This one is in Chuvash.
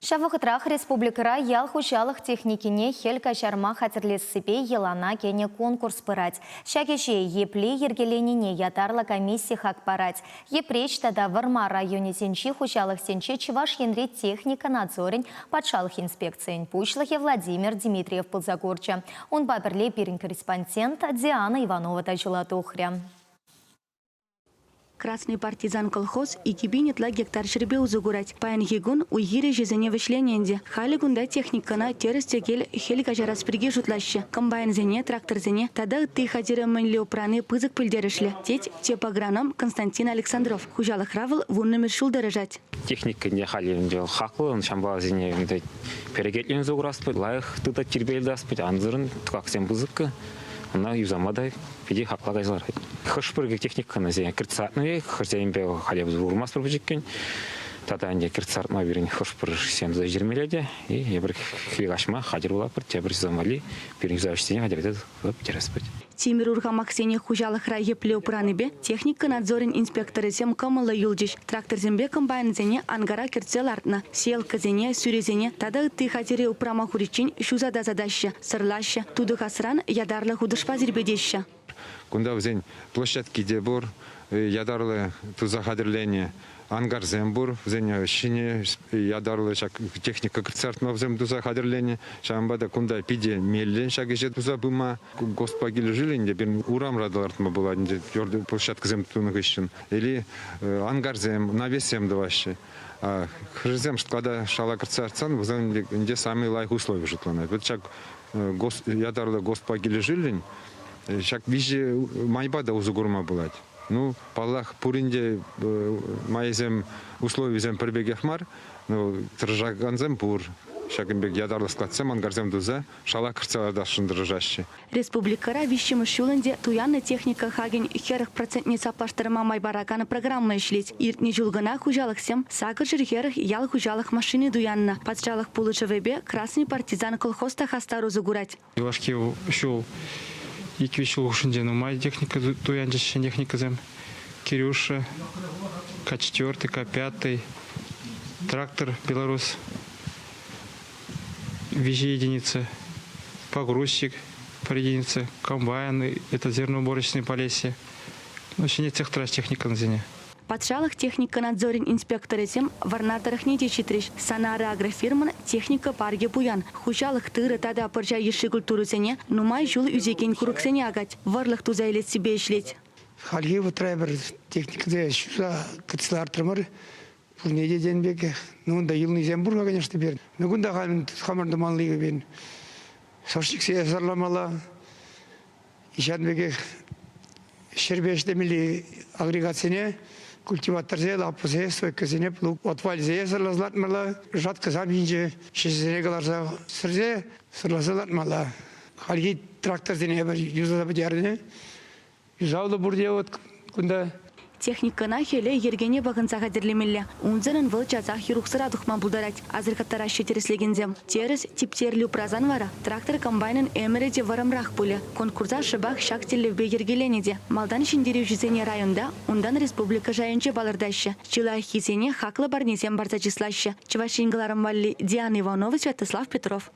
Ҫав вӑхӑтрах республикӑра ял хуҫалӑх техникине хӗл каҫарма хатӗрлессипе йӑлана кӗнӗ конкурс пырать. Ҫак ӗҫе епле йӗркеленине ятарлӑ комисси хак парать. Йӗпреҫ тата Вӑрмар районӗсенчи хуҫалӑхсенче Чӑваш Енри техника надзорӗн патшалӑх инспекцийӗн пуҫлӑхӗ Владимир Дмитриев пулса курчӗ. Унпа пӗрле пирӗн корреспондент Диана Иванова та ҫула тухрӗ. Красный партизан колхоз 2000 ытла гектар ҫӗрпе усӑ курать. Паянхи кун уй-хир ӗҫӗсене вӗҫленӗ ӗнтӗ. Халӗ кунта техникӑна тӗрӗс-тӗкел хӗл каҫарас пирки шутлаҫҫӗ. Комбайнсене, тракторсене тата ытти хатӗре мӗнле упрани пысӑк пӗлтерӗшлӗ, тет тӗп агроном Константин Александров. Хуҫалӑхра вӑл вуннӑмӗш ҫул тӑрӑшать. Техника ӗнтӗ халӗ ӗнтӗ хаклӑ, ҫавӑнпа вӗсене ӗнтӗ перекетленсе курас пулать, лайӑх тытать, тирпейлӗ тытас пулать, ансӑрӑн тӑкаксем пысӑккӑ. Ӑна юсама та питӗ хакла кайса ларать. Хӑш-пӗр техникӑна кӗртсе лартнӑ хӑшсемпе халӗ курмастпӑр пӗчӗккӗн. Тата ӗнтӗ кӗртсе лартма пирӗн хӑш-пӗр ӗҫсем туса ҫитермелле те. И эпир хӗл каҫма хатӗр пулатпӑр, тепӗр сезон валли пирӗн юсав ӗҫсене хатӗрлесе пӗтерес пулать. Тимӗр урхамахсене хуҫалӑхра епле упранипе техника надзорӗн инспекторӗсем кӑмӑллӑ юлчӗҫ. Тракторсемпе комбайнсене ангара кӗртсе лартнӑ. Сеялкӑсене, сӳресене тата ытти хатӗре упрама хуриччен ҫуса тасатаҫҫӗ. Сӑрлаҫҫӗ, тутӑхасран ятарлӑ хутӑшпа сирпӗтеҫҫӗ. Кунта вӗсен площадки те пур, ятарлӑ туса хатӗрленӗ ангарсем пур. Вӗсене ҫӗнӗ ятарлӑ ҫак техника кӗртсе лартма вӗсем туса хатӗрленӗ. Ҫавӑнпа та кунта питӗ меллӗ ҫак ӗҫе туса пыма. ГОСТпа килӗшӳллӗн те пирӗн урамра та лартма пулать ӗнтӗ площадкӑсем тунӑ хыҫҫӑн. Или ангарсем, навессем тӑваҫҫӗ. Хӑшӗсем склада шала кӗртсе лартсан вӗсен ӗнтӗ самый лайӑх услови шутланать. Вот ҫак ятарлӑ ГОСТпа килӗшӳллӗн ҫак виҫӗ майпа та усӑ курма пулать. Ну, паллах, пурин те майӗсем, условисем пӗр пекех мар, но тӑрӑшакансем пур. Ҫакӑн пек ятарлӑ складсем, ангарсем туса шала кӗртсе лартасшӑн тӑрӑшаҫҫӗ. Республикӑра виҫҫӗмӗш ҫул ӗнтӗ туяннӑ техника хакӗн 40 процентне саплаштарма май паракан программа ӗҫлет. Иртнӗ ҫул кӑна хуҫалӑхсем 840 ял хуҫалӑх машини туяннӑ. Патшалӑх пулӑшӑвӗпе Красный партизан колхоз та хастар усӑ курать. Юлашки ҫул ик-виҫ ҫул хушшинче нумай техника туянчӗҫ ҫӗнӗ техникӑсем. Кирюша, К4, К5, трактор Беларусь. Виҫӗ единица, погрузчик пӗр единица, комбайн, это зерноуборочный Полесье. Ну, ҫӗнӗ цех тӑраҫ техникӑнсене. Патшалӑх техника надзорӗн инспекторӗсем Вӑрнар тӑрӑхне те ҫитрӗҫ. Санары агрофирмӑн техника паркӗ пуян. Хуҫалӑх тырӑ тата пӑрҫа йышши культурӑсене нумай ҫул ӳсекен курӑксене акать, вӑрлӑх туса илессипе ӗҫлет. Хальхи вӑхӑтра эпир техникӑсене ҫуса кӗтсе лартрӑмӑр. Пурне те тенӗ пек. Ну, унта юлнисем пур-ха, конечно, пирӗн. Ну, кунта хамӑр тумалли пирӗн. Сошниксене сӑрламалла. Ҫавӑн пекех ҫӗрпе ӗҫлемелли агрегатсене, культиваторсене, лапӑсене, стойкӑсене, плуг, отвальсене сӑрласа лартмалла. Жаткӑсам ҫинче ҫӗҫӗсене кӑларса сӗрсе сӑрласа лартмалла. Хальхи тракторсене эпир юсаса пӗтернӗ. Юсавлӑ пурте вот кунта. Техникӑна хӗле йӗркене пӑхӑнса хатӗрлемелле. Унсӑрӑн вӑл часах юрӑхсӑра тухма пултарать, асӑрхаттараҫҫӗ тӗрӗслекенсем. Тӗрӗс, типтерлӗ упрасан вара трактор-комбайнӑн ӗмӗрӗ те вӑрӑмрах пулӗ. Конкурса шӑпах ҫак тӗллевпе йӗркеленӗ те. Малтан ҫӗнтерӳҫӗсене районта, унтан республика шайӗнче палӑртаҫҫӗ. Чи лайӑххисене хаклӑ парнесем парса чыслаҫҫӗ. Чӑваш Ен кӑларӑм валли Диана Иванова, Святослав Петров.